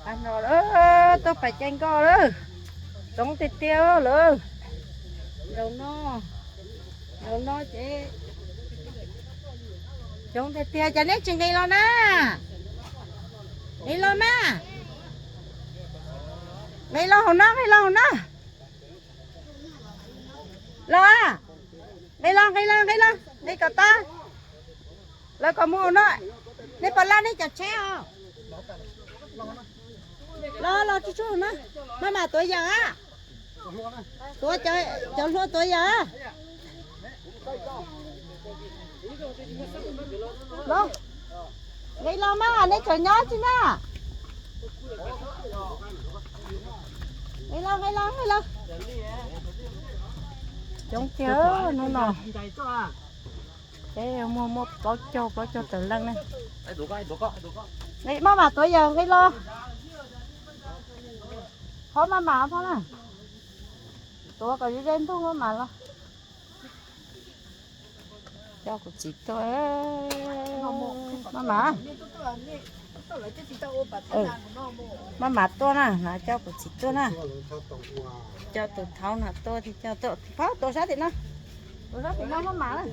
Pab no lawm, tuaj pais caij nkoj lawm. Coob tiag tiag lawm. Zaum no, zaum no ces coob tiag tiag, cas neb tsis nqis los na? Nqis los mas. Nqis los hauv no, nqis los hauv no. Los, nqis los, nqis los, nqis los, nqis kom tau. Los kom mus hauv no. Neb puas laj neb cov tsheb os? Los, los tsuj tsuj hauv no. Maj mam tuav yawm a. Tuav cov hlua tuav yawm a. Los, nqis los mas, neb tseem nyob tsis na? Nqis los, nqis los, nqis los. Coob tiag hnub no. Peb muaj muaj plaub caug, plaub caug tawm leej na. Maj mam tuav yawm nqis los. Qhov maj mam phob na. Tuav kom ze ze ntug maj mam los. Coj kuv txiv tuaj, maj mam. Maj mam tuaj na, no coj kuv txiv tuaj na. Coj tus thaub no tuaj, coj tuaj, phob tuav sab tim no. Tuav sab tim no maj mam na.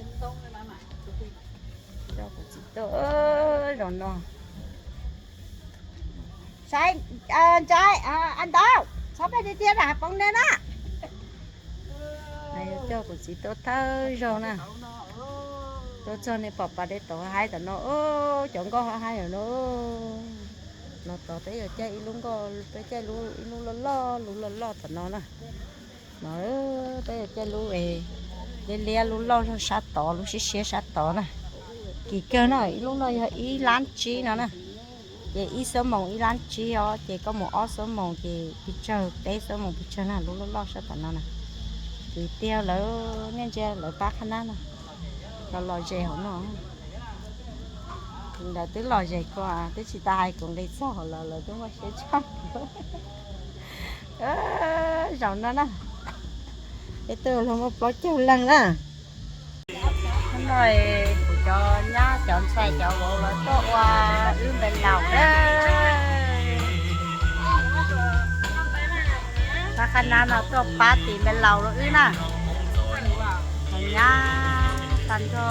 Coj kuv txiv tuaj zaum no. Saib, Ntxawm, a ntawd, txhob pheej tiag tiag na, poob neb na. Coj kuv txiv tuaj thawj zaug na. Tuaj txog nej pom pas dej tod haib tom no, cov nkoj haib haib no. Los tod peb yuav caij ib lub nkoj, peb caij ib lub loj loj, lub loj loj tom no na. No peb yuav caij lub liab liab, lub loj zog sab tod, lub siab siab sab tod na. Kim kawg no, ib lub no yog ib lab tsib no na. Ces ib xuab moos ib lab tsib os, ces koj mus ob xuab moos ces pes tsawg, peb xuab moos pes tsawg na, lub loj loj sab tom no na. Kwv tij lawv nej ntsia lawv pab qhab nab no, los lom zem hauv no. Lawv twb lom zem kuv, twb tsis tas hais kuv nqis txog hauv lawv, lawv twb muaj siab tshaj. Zaum no na, peb twb luag muaj plaub caug leej na. Hnub no kuv cov nyab cov ntxhais cov vauv lawv tuaj ua wb npe laus na. Pab qhab nab no tuaj pab tis npe laus rau wb na. Cov nyab tag nrho,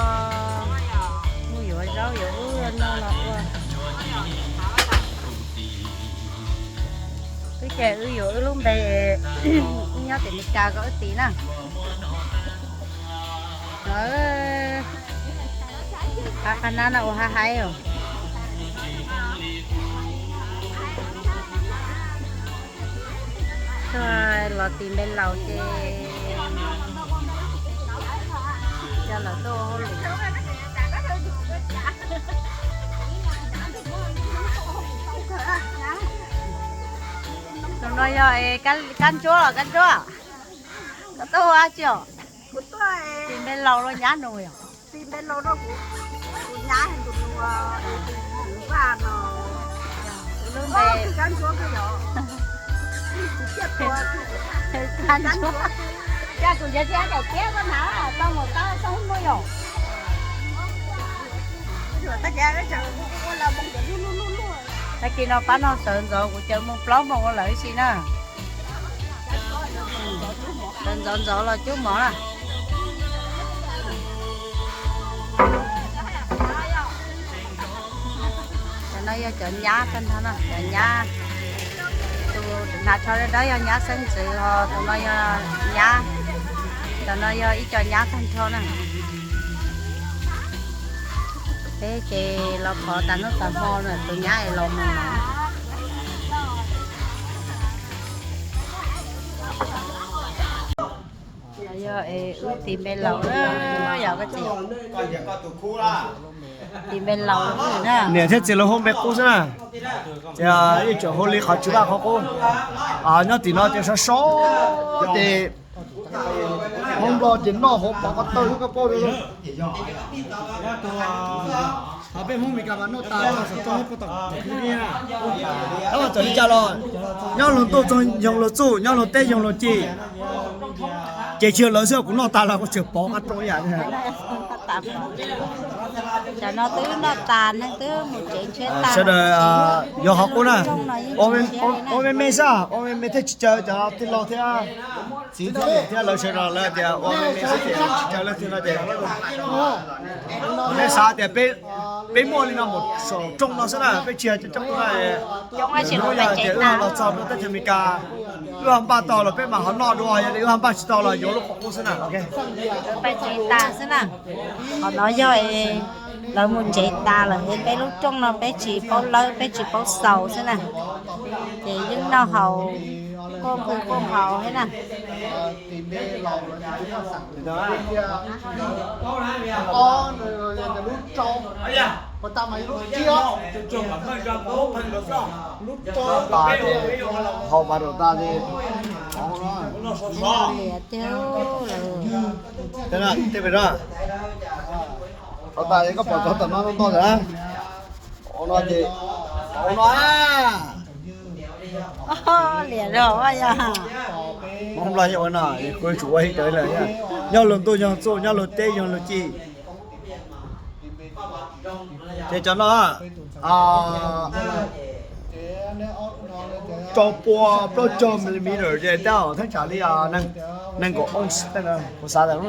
mus yuav zaub yuav ub no los ua. Wb ces wb yuav wb lub npe, wb nyob tim Meskas ko wb tis na. Qhab qhab nab no ua haib haib os. Tuaj los tis npe laus ces cov lawv tuaj ua hauj lwm. Tus no yog kab ntsuab los kab ntsuab? Koj tuaj ua dab tsi os? Tis npe laus los nyab nus yom? Tis npe laus rau kuv, kuv nyab tus nus, tus vaj no. Lub npe kab ntsuab, kab ntsuab. Cas kuv ncav tsis daim tiab koj hnav tau mus tau tau hnub yom? Tag kis no pab no sawv ntxov kuv caw mus plaub moos ua lawm ib si na. Sawv ntxov ntxov los cub mov na. Cov no yog cov nyab tag nrho na, cov nyab. Tus hnav tsho dawb dawb yog nyab xeeb ntxwv, ho tus no yog nyab, cov no yog ib co nyab tag nrho na. Peb ces los phov tas hnub tas hmo na, tus nyab es los mus. Yog es wb tis npe laus na, yog koj txiv. Tis npe laus na. Niam thiab txiv lawv hu npe qub xwb na. Ces ib tsoom hu li qhov tswv vaj qhov qub. Nyob tim no ces sov sov ces Hmoob Nplog ces noj hauv pov ko taw lub koj paub li. Tab mas txawm li cas los nyob luag ntuj txog yoog luag txuj, nyob luag teb yoog luag ci. Ces tsis yog lawv xwb, kuv noj tas los kuv tseem pov qab roob ib yam. Cov no twb noj tas neeg twb mus tsev ntshiab tas. Sawv daws yog qhov qub na, ua me me xwb, ua me me thiaj tsis caw cov tij laug thiab txiv thiab niam thiab lawv sawv daws lawv tias ua me me xwb ces tsis caw leej twg no ces nej xav tias peb muaj li no mus saum rooj no xwb na, peb tsis yog coob coob na. Yog tias wb ho los txog rau teb chaws Amelikas, wb ho npaj tau los peb mam ho noj dua, yog tias wb ho npaj tsis tau los yuav lub qhov qub xwb na. Peb tsev tas xwb na. Qhov no yog lawv mus tsev tas lawm es peb lub rooj no peb tsis paub lawb peb tsis paub xaus xwb na. Ces yeej noj haus, quaj qw quaj haus thiab na. Hau pas rau tas li. Liam tiag lawm. Tej pem no, rau tas li koj pom tau tam no ntau ntau lawm. Ua no ces, ua no, liam rau yog Hmoob Nplog yeej ua no, kuv tsum ua hib rawv lawm. Nyob luag ntuj yog txuj, nyob luag teb yog luag ci. Ces cov no rau pua plaub caug millimeter ces tej zaum thaj tsam li nees nkaum ounce tej no, kuv xav tias